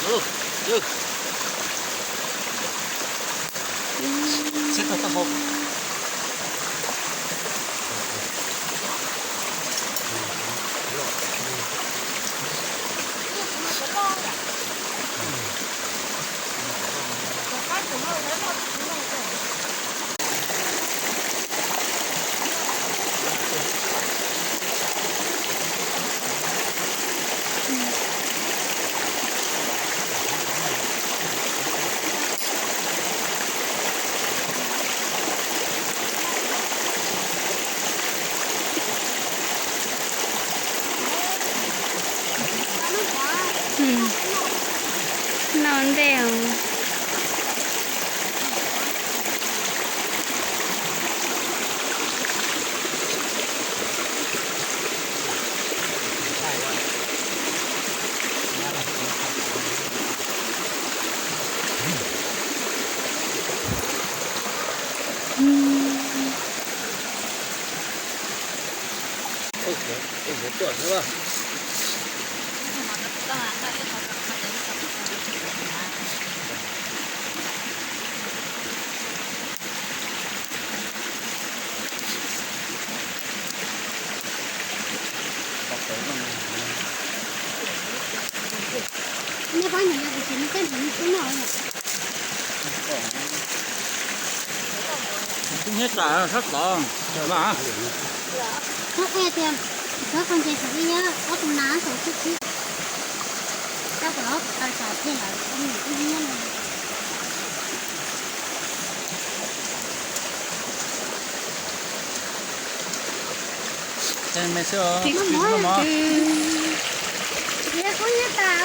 Txhib tau taub hau. Noj ntej os. Neb pab nyuam yog tias nws tej ntawd nws twb noj lawm. Twb nyiab tsam sab tod mas. Noj qhia tias txhob txog nce saum ib yam ob tus nas saum xwb xwb. Coj kom ob kom tau tsam thiaj lawm ob niam tub nyiab no. Ces me xwb os. Noj mov. Noj mov. Nyiab kub nyiab tas,